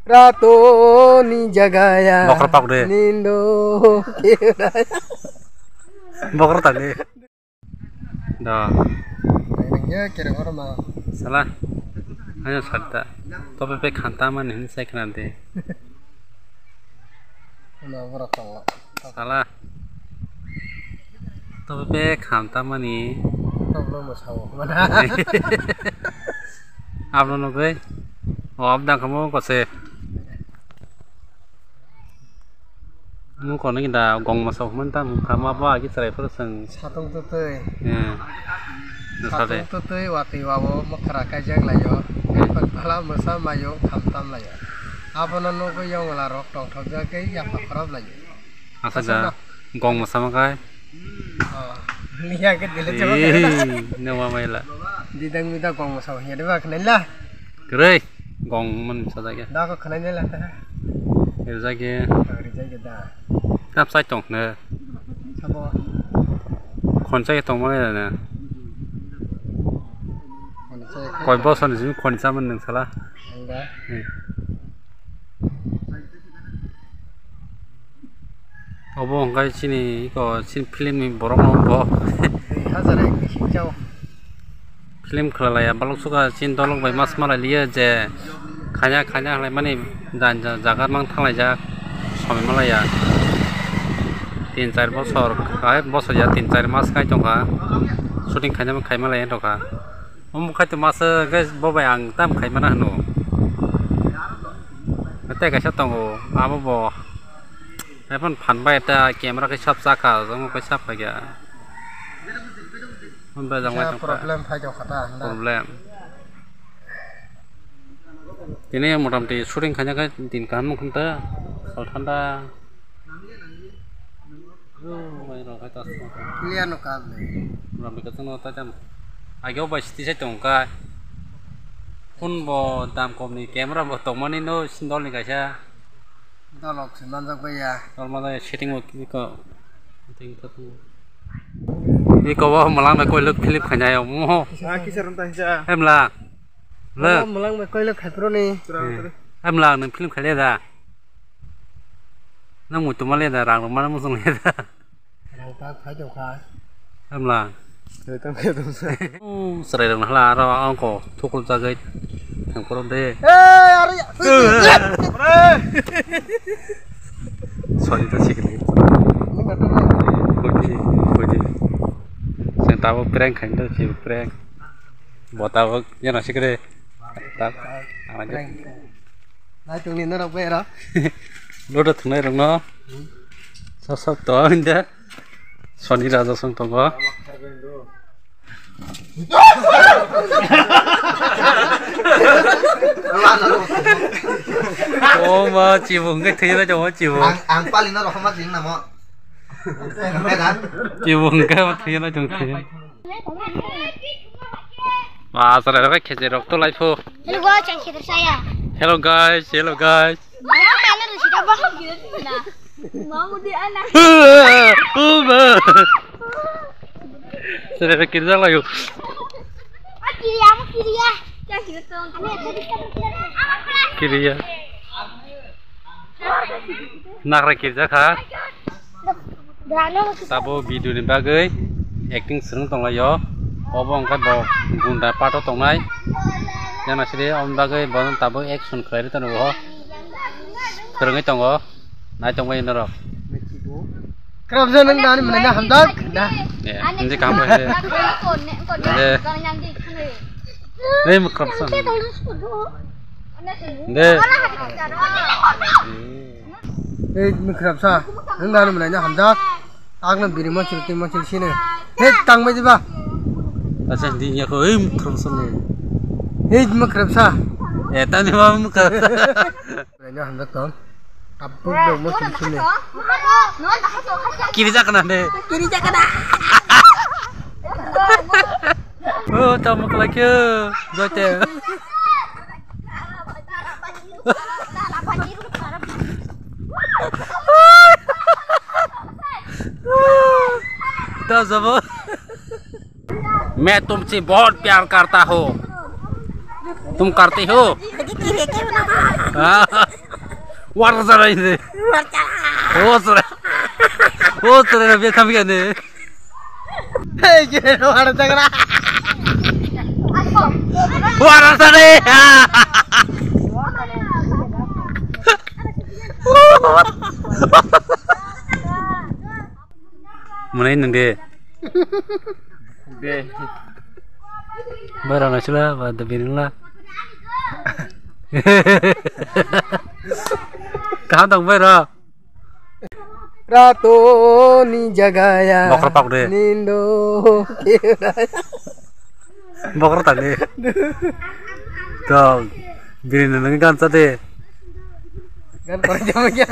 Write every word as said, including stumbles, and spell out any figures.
Ratoni jagaya. Bokhor pak de. Nindo. Bokhor tak de. Da. Nangya kere oro ma. Sala. Ayo satta. Tope pe khanta mani hin sai khna de. Kuna borok tongo. Sala. Tope pe khanta mani. Toblo mo sao mana. Abno nugui. O abdang kamo kose. Nung kono kinda gong masa human ta nung kama ba agi chwrai phuru chwng. Satung tutui. Eh. Satung tutui watwi wabo mwkhra kaijak laio. Tei pala mwsa mayo khamtam laio. Abono nugwi yongla rok tongthokjagwi yapha khorop laio. Asa da gong masa makai. Oh. Liya ke dile chama. Numa maila. Didang mida gong masa hiya de ba khnai la. Kwrwi gong man sajak ya. Da ko khnai ne la ta. Rijak ya. Rijak ya da. Tap sai tong ne. Sabo. Khon sai tong mane da ne. Khon sai. Koi boson jin khon sa man nang sala. Ang da. Hmm. Obo hwnkhai chini iko chini film ni borok no bo. Dui hazar ek ni singsa o. Film khwlalaiya balok suka chini dolok bai mas malai liya je khanya khanya halai mani jan jan jaga mang thanglai jak somoi malaiya. Tin char bosor hai bosor ya tin char mas khai tongkha shooting khaina khai malai tongkha. Omo khai to masa guys bo bai ang tam khai mana hwno. Tei kaisa tongo abo bo. Ephon phan bai ta camera khe sap chakha, jong khe sap khaikha. Hwnba jang bai tongkha. Problem phai tongkha ta, hwnba? Problem. Tini motamoti shooting khaina khe din kaham nung khe ta, sal thanda. Yo, bai rok khe ta. Clear no kap le. Motamoti khe chwngno ta jam. Ageo bai siti sai tongkha. Phone bo dam kom ni camera bo tongmani no sindol ni kaisa. Dolok se manjak bai ya. Dol manjak ya, setting o iko. Iko bo mwlang bai koilok film khainai omo. Ah, kisa rom ta hinsa. Emla. Le. Mwlang bai koilok khai pro ni. Tura, tura. Emla nwng film khaile da. Nwng muitu male da, rang rok mano muchung le da. Rang tak phai tongkha. Hamla. Tei tong khe tong sa. Chwrai rok hala aro angko thukul jagwi thang phuru de. Ei, are ya. Sorry ta sikli. Kodi, kodi. Sen tabo prank khain do si prank. Bo tabo yana sikre. Tak. Prank. Nai tongni norok bai ro. Lodo thwngnai rokno. Sak sak to hinde. Soni raja song tongo. O ma chibung ke thwi bai tongo chibung. Ang, ang pali norok homa jing namo. Chibung ke thwi bai tong thwi. Ma sara rok khe je rok to lai pho. Hello guys, ang khe saya. Hello guys, hello guys. Mana mana tu sudah bah. Mau di anak. Oh ma. Sara rok khe jak layo. Kiriya, kiriya. Kiriya. Nakra kirja kha. Tabo video ni bagwi acting swrwng tonglaio. Obo wngkha bo gunda part o tongnai. Jana sidi oboni bagwi bo tabo action khlai rw tongo. Swrwngwi tongo. Nai tongbai norok. Kwrapsa nang dani mwnai na hamjak da. Hindi kaham khe. Hei, mwkhwrapsa. De. Ei, mwkhwrapsa. Nang dano mwnai na hamjak. Agna biri mochil, twi mochil sini. Hei, tangbai diba. Acha, di nya ko, ei, mwkhwrapsa le. Hei, mwkhwrapsa. Eh, tani ma mwkhwrapsa. Mwnai na hamjak tong. Tabuk dong mochil sini. Kiri jakna de. Kiri jakna. Oh, tamo kelakyo. Jote. Ta jabo. मैं तुमसे बहुत प्यार करता हूँ। तुम करती हो? हाँ। Wara sarai de. O sarai. O sarai na betham gane. Hey, kira wara sarai. Wara sarai. Mwnai nwng de. De. Bara na chula ba de binla. Kaham tong bai ro. Rato ni jagaya. Bokra pak de. Nindo. Bokra tak de. Dong. Bini nwng gan sa de. Gan kore jam ya.